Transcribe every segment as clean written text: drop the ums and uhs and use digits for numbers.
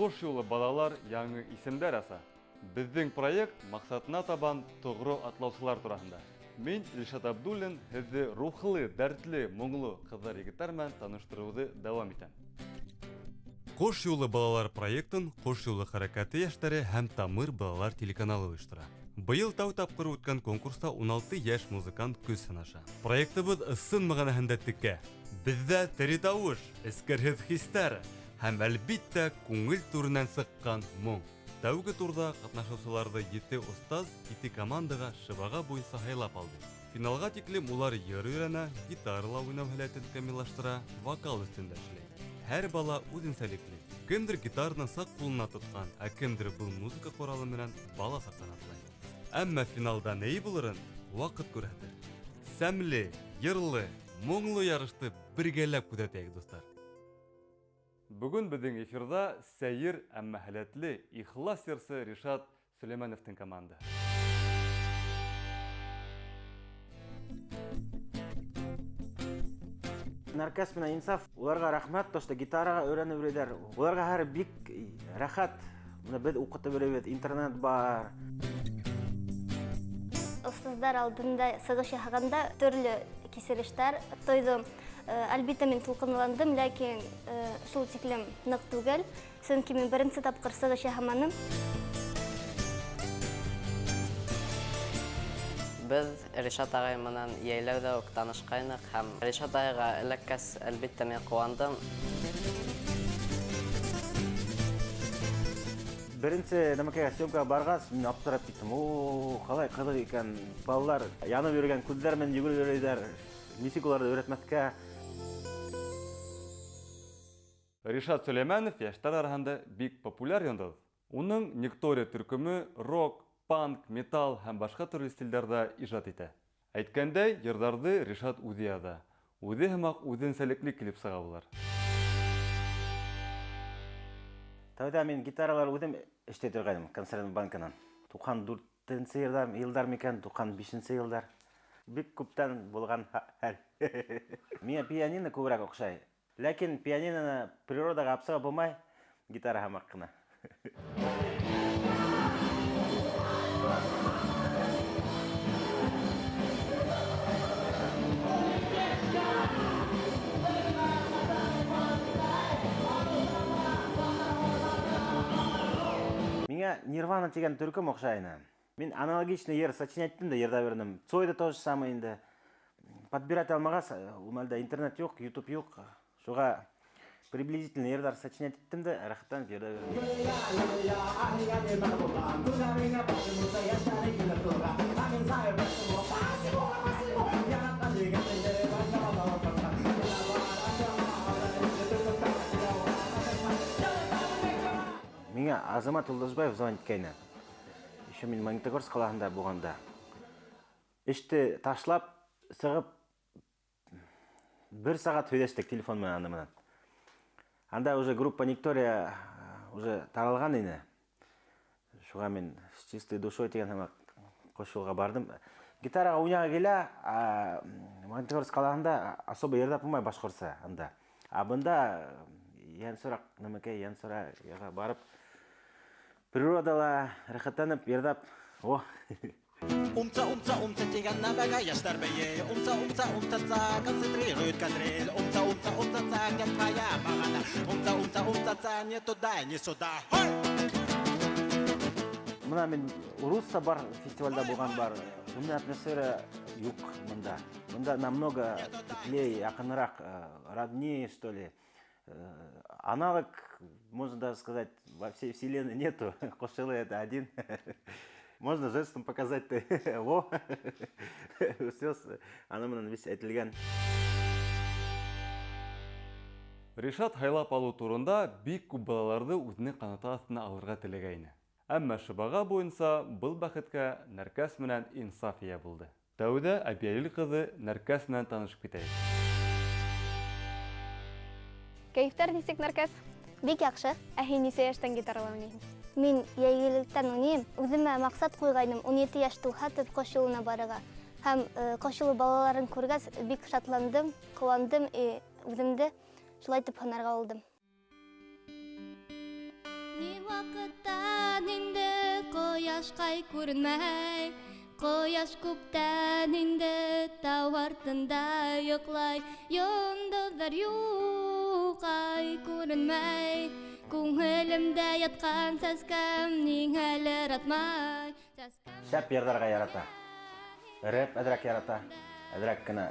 Ҡош юлы балалар яңы исемдәр аса. Беҙҙең проект маҡсатына табан тоғро атлаусылар тураһында. Мин, Илшат Абдуллин, һеҙҙе рухлы, дәртле, моңло ҡыҙҙар-егеттәр менән таныштырыуҙы дауам итәм. Ҡош юлы балалар проектын Ҡош юлы хәрәкәте йәштәре һәм Тамыр балалар телеканалы ойоштора. Быйыл тәү тапҡыр үткән конкурста 16 йәш музыкант көс һынаша. Проектыбыҙ ысын мәғәнәһендә текә. Беҙҙә тере тауыш, эскерһеҙ хистәр һәм, әлбиттә, күңел түренән сыҡҡан моң. Тәүге турҙа ҡатнашыусыларҙы ете остаз ете командаға шыбаға буйынса һайлап алды. Финалға тиклем улар йыр өйрәнә, гитарала уйнау һәләтен камиллаштыра, вокал өҫтөндә эшләй. Һәр бала үҙенсәлекле. Кемдер гитараны саҡ ҡулына тотҡан, ә кемдер был музыка ҡоралы менән бала саҡтан атлай. Әммә финалда ни булырын ваҡыт күрһәтер. Сәмле, йырлы, моңло ярышты бергәләп күҙәтәйек, дуҫтар. Бөгөн беҙҙең эфирҙа сәйер, әммә һәләтле, ихлас йырсы Ришат Сөләймәновтың командаһы. Нәркәс менән Инсаф, уларға рәхмәт, то, что гитараға өйрәнеп йөрөйҙәр. Уларға һәр бик рәхәт. Бына беҙ уҡытып йөрөйбөҙ, интернет бар. Остаздар алдында сығыш яһағанда төрлө кисерештәр тойҙом. Әлбиттә, мин тулҡынландым, ләкин шул тиклем ныҡ түгел, сөнки мин беренсе тапҡыр сығыш яһаманым. Беҙ Ришат ағай менән йәйләүҙә үк танышҡайныҡ һәм Ришат ағайға эләккәс, әлбиттә, мин ҡыуандым. Беренсе нәмәкәгә съемкаға барғас, мин аптырап киттем. О, ҡалай ҡыҙыҡ икән. Балалар янып йөрөгән күҙҙәр менән йүгереп йөрөйҙәр. Нисек уларҙы өйрәтмәҫкә? Ришат Сөләймәнов йәштәр араһында бик популяр йондоҙ. Уның Нектория төркөмө рок, панк, металл һәм башҡа төрлө стилдәрҙә ижад итә. Әйткәндәй, йырҙарҙы Ришат үҙе яҙа. Үҙе һымаҡ үҙенсәлекле килеп сыға улар. Тәүҙә мин гитаралар үҙем эшләй торғайным, консервный банканан. 94-нсе йылдар микән, 95-нсе йылдар. Бик күптән булған хәл. Миңә пианино күберәк оҡшай. Ләкин пианиноны природаға алып сығып булмай, гитара һымаҡ ҡына. Миңә Нирвана тигән төркөм оҡшай ине. Мин аналогичный йыр сочинять иттем дә йырҙа бирҙем. Цой да то же самое инде. Подбирать алмағас, ул мәлдә интернет юҡ, YouTube юҡ. Шуға приблизительно йырҙар сочинять иттем дә рәхәтләнеп йырҙа бирҙем. Миңә Азамат Юлдашбаев звонить иткәйне. Еще мин Магнитогорск ҡалаһында булғанда. Эште ташлап сығып бер сәғәт һөйләштек телефон менән аны менән. Анда уже группа Нектория уже таралған ине. Шуға мин с чистой душой тигән һымаҡ ҡошолға барҙым. Гитараға уйнағы килә, а Магнитогорск ҡалаһында особо йырлап булмай башҡортса анда. А бында Йәнсураҡ нәмәкәй, Йәнсура яға барып природала рәхәтләнеп йырлап, о. Умца, умца, умца тигән нәмәгә йәштәр бейей. Умца, умца, умца, ца, концентрирует кадриль. Умца, умца, умца, ца, где твоя бағана? Умца, умца, умца, ца, не туда, не сюда. Хой! Бына мин русса бар фестивальдә булған бар. Ундай атмосфера юҡ бында. Бында намного теплее, яҡыныраҡ, роднее, что ли. Аналог, можно даже сказать, во всей вселенной нету. Ҡошоло это один. Можно жестом показать. Во. Все, ана менән весь әйтелгән. Ришат һайлап алыу турында бик күп балаларҙы үҙенең ҡанаты аҫтына алырға теләгәйне. Әммә шыбаға буйынса был бәхеткә Нәркәс менән Инсаф эйә булды. Тәүҙә Әбйәлил ҡыҙы Нәркәс менән танышып китәйек. Кәйефтәр нисек, Нәркәс? Бик яҡшы. Ә һин нисә йәштән гитарала уйнайһың? Мин йәйгелектән уйнайым. Үҙемә маҡсат ҡуйғайным, 17 йәш тулһа төп ҡош юлына барырға. Һәм ҡош юлы балаларын күргәс, бик шатландым, ҡыуандым, үҙемде шулай итеп һынарға булдым. ваҡыттан инде ҡояшҡай күренмәй, Ҡояш күптән инде тау артында йоҡлай, Йондоҙҙар юҡ, ай күренмәй. Күңелемдә ятҡан сәскәм ниңәлер атмай. Шәп йырҙарға ярата. Рэп әҙерәк ярата. Әҙерәк кенә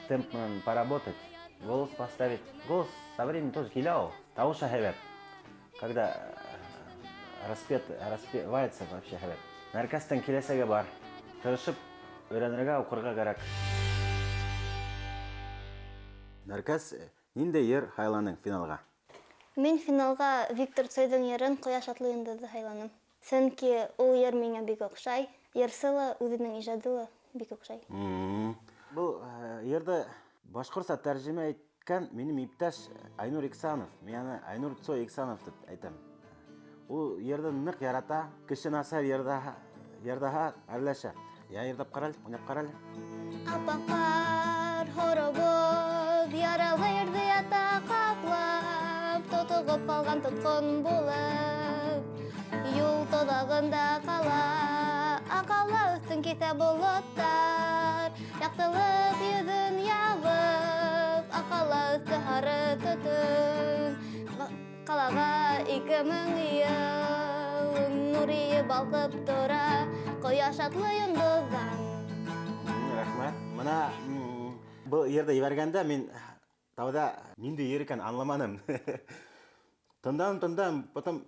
темп менән поработать, голос поставить. Голос со временем тоже килә ул. Тауышы һәйбәт. Когда распевается вообще һәйбәт. Нәркәстең киләсәге бар. Тырышып өйрәнергә, уҡырға кәрәк. Нәркәс, ниндәй йыр һайланың финалға? Мин финалға Виктор Цойҙың йырын Ҡояш атлы йондоҙҙо һайланым. Сөнки ул йыр миңә бик оҡшай. Йырсы ла, үҙенең ижады ла бик оҡшай. Был йырҙы башҡортса тәржемә иткән минең иптәш Айнур Иксанов. Мин аны Айнур Цой Иксанов тип әйтәм. Ул йырҙы ныҡ ярата. Кеше насар йырҙаһа әрләшә. Я йырҙап ҡара әле, уйнап ҡара әле. Апаҡар һоробоҙ яралы ерҙе ята ҡаплап, тотоғоп ҡалған тотҡон булып, юл тоҙағында ҡала. Аҡала өҫтөн киҫә болоттар, яҡтылыҡ йөҙөн ябып, аҡала өҫтө һары төтөн. Ҡалаға 2000 йыл нурийы балҡып тора, ҡояш атлы йондоҙҙан. Рәхмәт. Бына, был йырҙы ебәргәндә мин тәүҙә ниндәй йыр икән аңламаным. Тыңданым, тыңданым, потом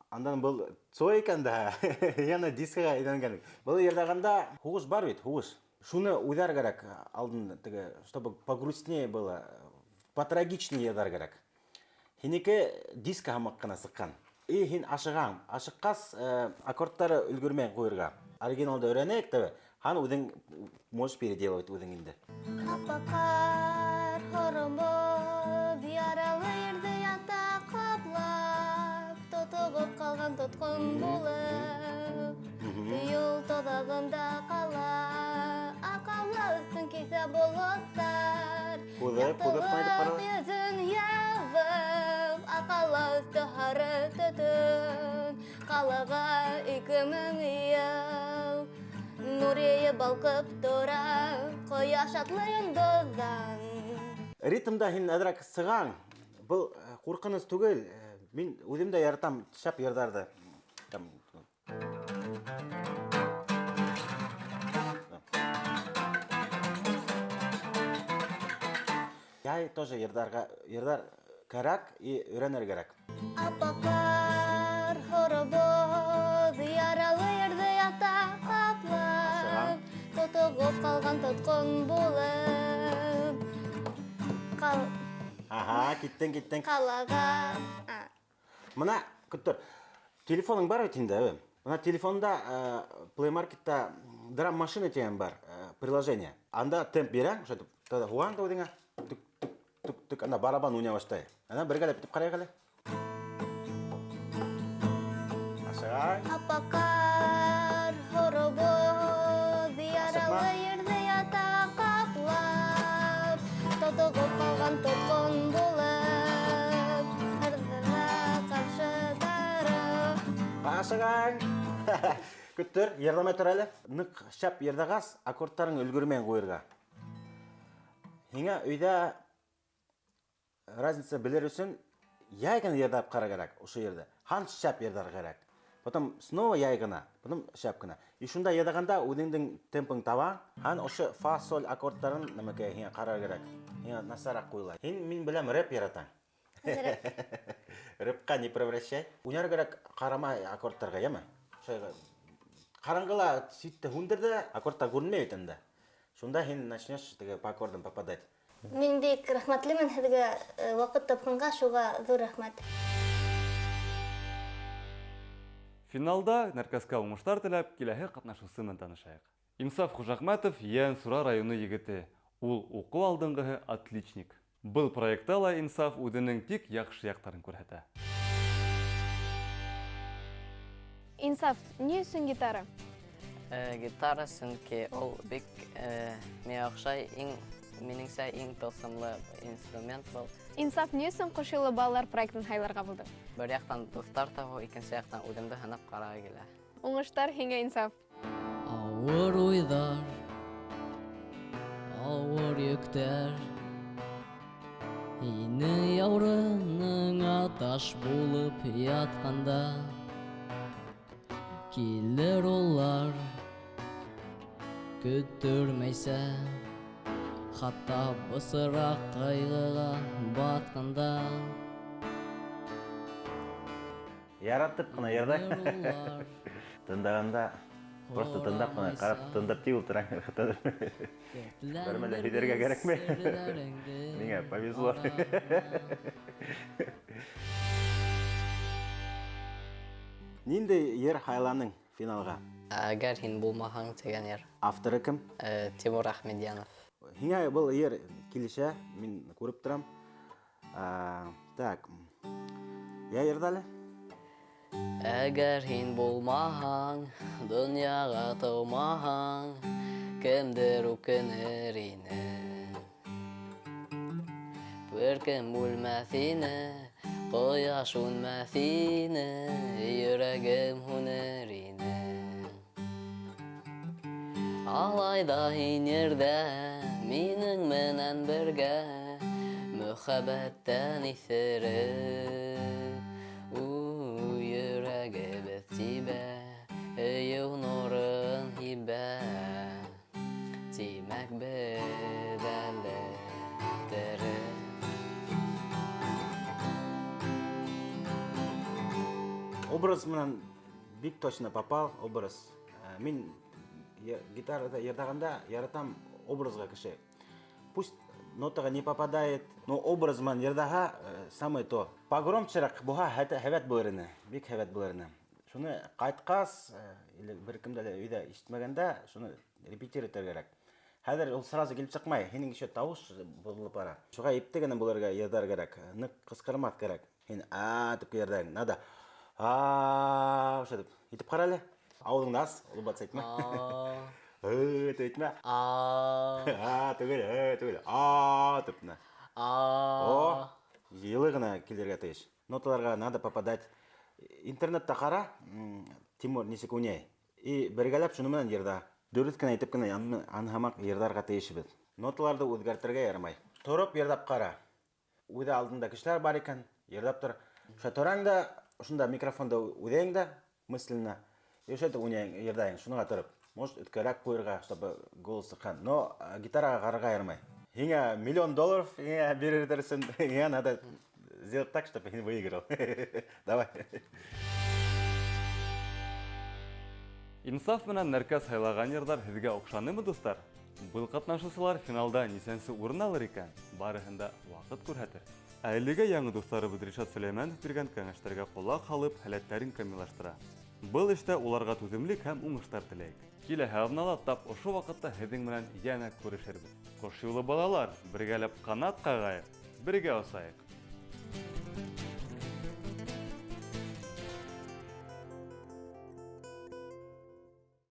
андан был Цой икән дә, яна дискоға әйләнгән. Был йырҙағанда һуғыш бар бит, һуғыш. Шуны уйлар кәрәк алдын теге, чтобы погрустнее было, потрагичнее йырҙар кәрәк. Һинеке диско һымаҡ ҡына сыҡҡан. И һин ашығаң, ашыҡҡас, аккордтары өлгөрмәй ҡуйырға. Оригиналды өйрәнәйек тәү, һәм үҙең можешь переделывать үҙең инде. Апаҡар һоромбоҙ яралы ерҙе ята ҡаплап, тотоғоп ҡалған тотҡон булып, юл тоҙағында ҡала. Аҡала өҫтөн киҫә болоттар, Һуҙып, һуҙып ҡайтып яҡтылыҡ ҡара. йөҙөн ябып, аҡала өҫтө һары төтөн. Ҡалаға 2000 йыл нурийы балҡып тора, ҡояш атлы йондоҙҙан. Ритмда һин әҙерәк сығаң. Был ҡурҡыныс түгел. Мин үҙем дә яратам шәп йырҙарҙы. Там, Яй тоже йырҙарға, йырҙар кәрәк и өйрәнер кәрәк. Апаҡар һоробоҙ яралы ерҙе ята ҡаплап, тотоғоп ҡалған тотҡон булып. Аһа, киттең, киттең. Ҡалаға, а. Бына, көттөр. Телефоның бар бит инде, әбе? Бына телефонда Play Marketта драм машина тигән бар, приложение. Анда темп бирә, ошентип, тәүҙә һуғаң да үҙеңә. Түк, түк, түк, түк, анда барабан уйнай башлай. Ана бергәләп итеп ҡарайыҡ әле. Ашыға. Апаҡар һоробоҙ яралы Ашыҡма. ерҙе ята ҡаплап, тотоғоп ҡалған тотҡон булып, һырҙыра ҡаршы тороп. Ашығаң. Көттөр, йырламай тор әле. Ныҡ шәп йырҙағас, аккордтарың өлгөрмәй ҡуйырға. Һиңә өйҙә разница белер өсөн яй гына йырҙап ҡара кәрәк, ошо ерҙә. Һәм шәп йырҙар кәрәк. Потом снова яй гына, потом шәп кенә. И шунда йырҙағанда үҙеңдең темпың таба, һәм ошо фа, соль аккордтарын нәмәкәй һиңә ҡарар кәрәк. Һиңә насараҡ ҡуйыла. Һин, мин беләм, рэп яратаң. Әҙерәк. Рэпҡа не превращай. Уйнар кәрәк ҡарамай аккордтарға, яме? Шулай ҡараңғыла ситте һүндер ҙә, аккордтар күренмәй бит инде. Шунда һин начнешь теге по аккордам попадать. Мин бик рәхмәтлемен һеҙгә, ваҡыт тапҡанға, шуға ҙур рәхмәт. Финалда Нәркәскә уңыштар теләп, киләһе ҡатнашыусы менән танышайыҡ. Инсаф Хужахмәтов Ейәнсура районы егете. Ул уҡыу алдынғыһы отличник. Был проектта ла Инсаф үҙенең тик яҡшы яҡтарын күрһәтә. Инсаф, ни өсөн гитара? Гитара, сөнки ул бик миңә оҡшай, минеңсә, иң тылсымлы инструмент был. Инсаф, ни өсөн Ҡош юлы балалар проектын һайларға булдың? Бер яҡтан дуҫтар табыу, икенсе яҡтан үҙемде һынап ҡарағы килә. Уңыштар һиңә, Инсаф! Ауыр уйҙар, ауыр йөктәр һинең яурыныңа таш булып ятҡанда, килер улар көттөрмәйсә, хатта бысраҡ ҡайғыға батҡанда. Яратып ҡына йырҙай. Тыңдағанда просто тыңдап ҡына ҡарап тыңдап тик ултыраң. Бер мәлдә һөйләргә кәрәкмәй. Миңә повезло. Ниндәй йыр һайланың финалға? Әгәр һин булмаһаң тигән йыр. Авторы кем? Тимур Әхмәтйәнов. Һиңә был йыр килешә, мин күреп торам. Так. Я йырҙа әле. Әгәр һин булмаһаң, донъяға тыумаһаң, кемдер үкенер ине. Бер кем үлмәҫ ине, ҡояш һүнмәҫ ине, йөрәгем һүнер ине. Алай ҙа һин ерҙә, минең менән бергә, мөхәббәттән иҫереп, йөрәгебеҙ тибә, һөйөү нурын һибә. Тимәк, беҙ әле тере. Образ менән бик точно попал, образ. Мин гитарада йырҙағанда яратам образға кеше. Пусть нотаға не попадает, но образ менән йырҙаһа, самое то. Погромчераҡ булһа, һәйбәт булыр ине, бик һәйбәт булыр ине. Шуны ҡайтҡас, или бер кемдә лә өйҙә ишетмәгәндә, шуны репетировать итергә кәрәк. Хәҙер ул сразу килеп сыҡмай, һинең еще тауыш боҙолоп бара. Шуға ипте генә булырға йырҙар кәрәк, ныҡ ҡысҡырмаҫ кәрәк. Һин а тип йырҙайың, надо а ошо тип. Итеп ҡара әле. Ауыҙыңды ас, улыбаться итмә. А. Ы тип әйтмә. А. А түгел, ы түгел. А тип менә. А. О, йылы ғына килергә тейеш. Ноталарға надо попадать. Интернетта ҡара, Тимур нисек уйнай. И бергәләп шуны менән йырҙа. Дөрөҫ кенә итеп кенә анһамаҡ йырҙарға тейешбеҙ. Ноталарҙы үҙгәртергә ярамай. Тороп йырҙап ҡара. Үҙе алдында кешеләр бар икән, йырҙап тор. Ошо тораң да, ошонда микрофонда үҙең дә мысленно. И ошо итеп уйнайың, йырҙайың, шуныға тороп. Может, өткәрәк ҡуйырға, чтобы голос сыҡҡан. Но гитараға ҡарарға ярамай. Һиңә миллион долларов һиңә бирер өсөн, һиңә надо сделать так, чтобы һин выиграл. Давай. Инсаф менән Нәркәс һайлаған йырҙар һеҙгә оҡшанымы, дуҫтар? Был ҡатнашыусылар финалда нисәнсе урын алыр икән? Барыһын да ваҡыт күрһәтер. Ә әлегә яңы дуҫтарыбыҙ Ришат Сөләймәнов биргән кәңәштәргә ҡолаҡ һалып, һәләттәрен камиллаштыра. Был эштә уларға түҙемлек һәм уңыштар теләйек. Киләһе аҙнала тап ошо ваҡытта һеҙҙең менән йәнә күрешербеҙ. Ҡош юлы балалар, бергәләп ҡанат ҡағайыҡ, бергә осайыҡ.